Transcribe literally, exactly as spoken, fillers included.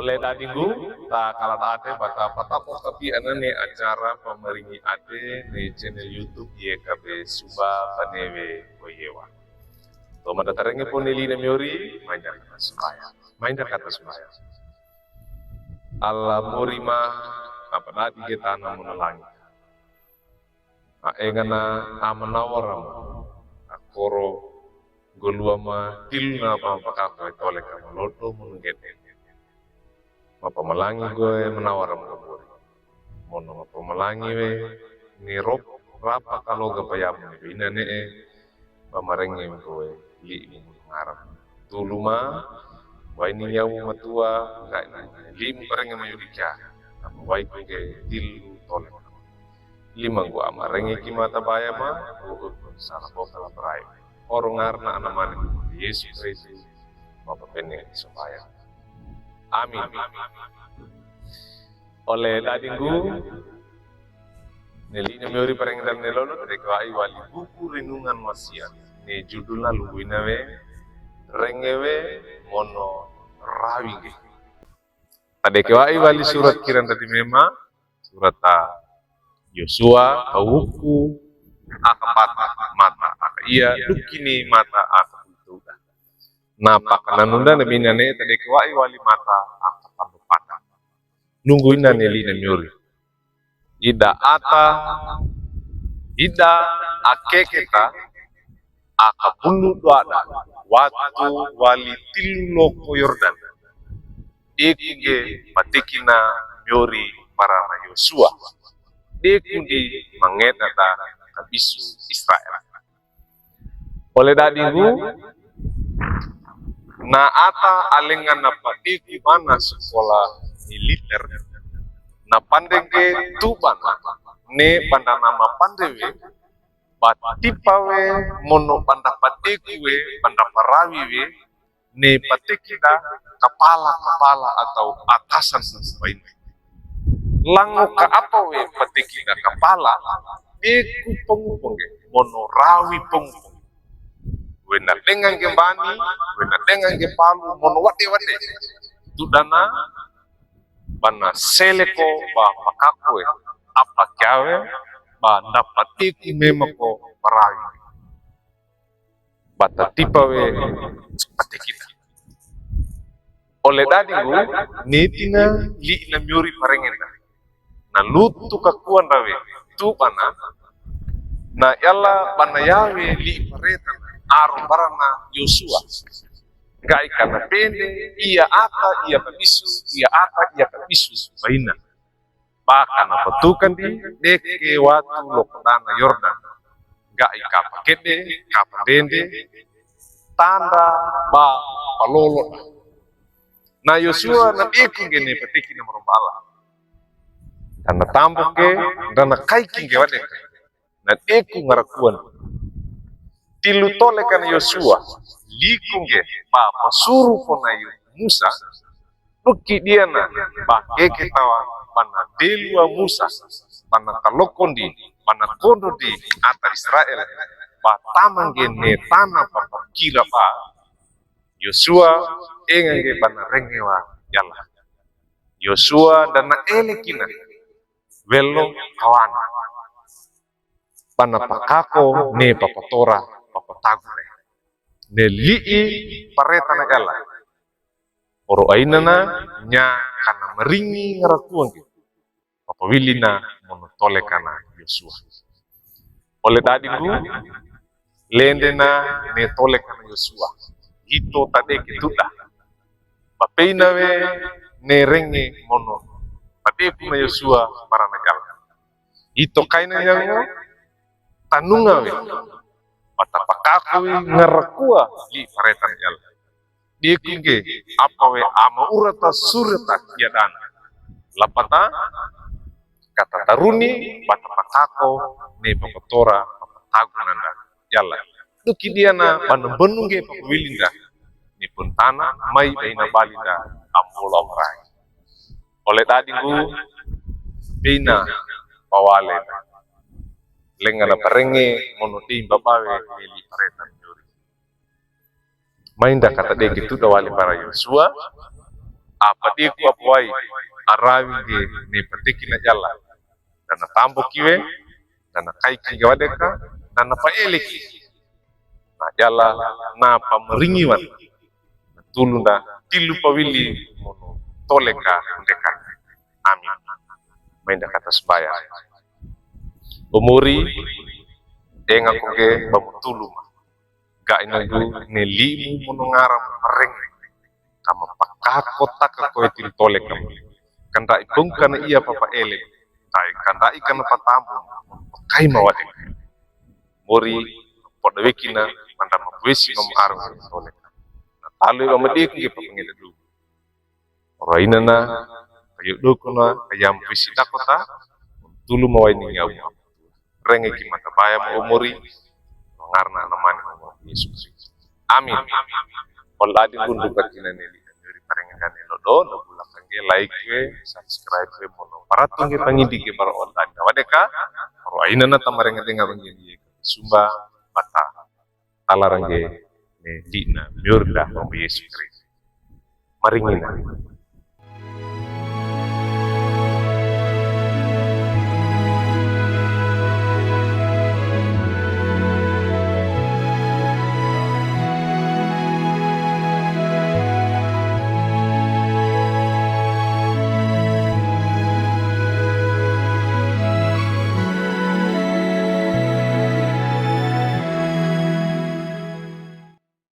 Ole dadinggu, ta kaladas ate ba ta patapok kapi anane acara pamaringi ate ne channel YouTube Y K B Sumba Banewe Koyewa. Toman datarenge pone lina miori, maindaka ta sumbaya. Maindaka ta sumbaya. Ala mori ma, apa dadi ge tana mono langit. A engana a manawara ma, a koro golua ma tiluna ba pakako e toleka malodo mono ngede. Mapamalangi gowe manawara ma gabori. Mono mapamalangi we ni rop rapa kaloga payamu ni bina ne'e, ba marenge gowe limu ngaram. Tulu ma, wai ni nyawu matua, ngga'i ni limu barenge mayudikia, nama wai kuge tilu tole. Lima nggu ama renge ki mata baya ma, u'ur pun sara bokala berai. Oro ngarna ana mane Yesu Kristus, mapapene sumbaya. Amin. Ole dadinggu, ne lina miori parenge dal ne lolo, tadeke wa'i wali buku renungan wasiat. Ne judulna lugu ina we, renge we mono rawi ngge. Tadeke wa'i wali surat kiran tadi mema, surat a Yosua, a wuku, a kapata, mata, a kaiya, dukini mata, a kapitu da. Na pakananunda na bina ne'e tadeke wa'i wali mata, a kapandopata. Nunggu ina ne lina miori. Ida ata, ida akeketa, a kabunu doada, watu wali tilu loko Yordan. Deku ngge patekina miori para na Yosua. Deku ndi mangeda da kabisu Israel. Ole dadinggu, na ata alenga na padeku bana sekolah militer, na pandenge tu bana, ne banda nama pandewe, ba tipa we mono banda padeku we, banda parawi we, ne patekida kapala-kapala atau atasan baina. Lango ka apa we patekida kapala, deku pangupangge, mono rawi pangupangge. Wena dengange mbani, wena dengange palu, mono wade-wade. Tudana, bana seleko ba pakako we, apa kiawe, ba ndapateku memako parawi. Ba tatipa we patekida. Ole dadinggu, ne tina li'na miori parengena. Na lutu kakuan rawe, tu bana, na yala bana yawe li'i paretana, aro barana Yosua. Ngga'i kana pende, iya ata, iya kabisu, iya ata, iya kabisu, baina. Ba kana patukan di, deke watu loko dana Yordan. Ngga'i kapa kede, kapa dende, tanda ba palolo da. Na Yosua na deku ngge ne patekina maromba Allah. Dana tambuke, dana kaiki ngge wadeka. Na deku ngarakuan. Tilu tole kana Yosua, liku ngge ba pasuru kona Musa, duki diana ba keke tawa bana delua Musa, bana kaloko ndi, bana kondo di ata Israel, ba tama ngge ne tana papakira ba. Yosua enga ngge bana rengewa yala. Yosua dana ele kina, welo kawana. Bana pakako ne papatora, papatagu ne. Ne li'i paretana yala. Oro ainana nya kana maringi ngarakuan ngge. Papawilina mono tole kana Yosua. Ole dadinggu, lendena ne tole kana Yosua. Ito tadeke tuda. Ba peina we ne renge mono. Padeku na Yosua barana yala. Ito kaina nyango, tanunga we. Ba tapakako we ngarakua li'i paretana yala. Deku ngge, apa we ama urata surata yadana. Lapata, kata taruni, ba tapakako, ne papatora, papatagu nanda yala. Duki diana bana mbanu ngge papawilinda. Ni pun tana, mai baina balinda, ambola marai. Ole dadinggu, peina pawale. Lenga na parenge, mono dei mbabawe, ne li'i paretana miori. Mainda kata deke tuda wali bara Yosua, Apadeku apawayi, arawi ngge ne patekina iyala. Dana tamboki we, dana kaiki ngge wadeka, dana paeleki. Na iyala na pamaringiwan. Na tulun da tilu pawili mono toleka ndeka. Amin. Mainda kata sbaya. O Mori, enga ko ngge ba mo tulu ma. Ga ina gu ne limu mono ngara mareng. Ka mapakako taka ko e tin toleka. Kandai pungkana iya papaele. Dai kandai kana patambo. Kaima wadeka. Mori, poda wekina, manda mapwesi mama arung toleka. Na talo e ba madiik ngge papangeda du. Oro ainana, kayo dokona, kayam pwesi dakota, tulu mawaini ngau. Renge ki mata baya mo o Mori, ngarna na mani mo Yesus Kristus. Amin. Ol adi bundu katina neli, neli parenge dane lodo, no bula kangge like we, subscribe we, mono. Paratunge pangidi ke bara ol adi. Wadeka, oro ainana tamarenge denga bangge ye sumba, bata. Talarangge, ne dina, miurda, mo Yesus Kristus. Maringina.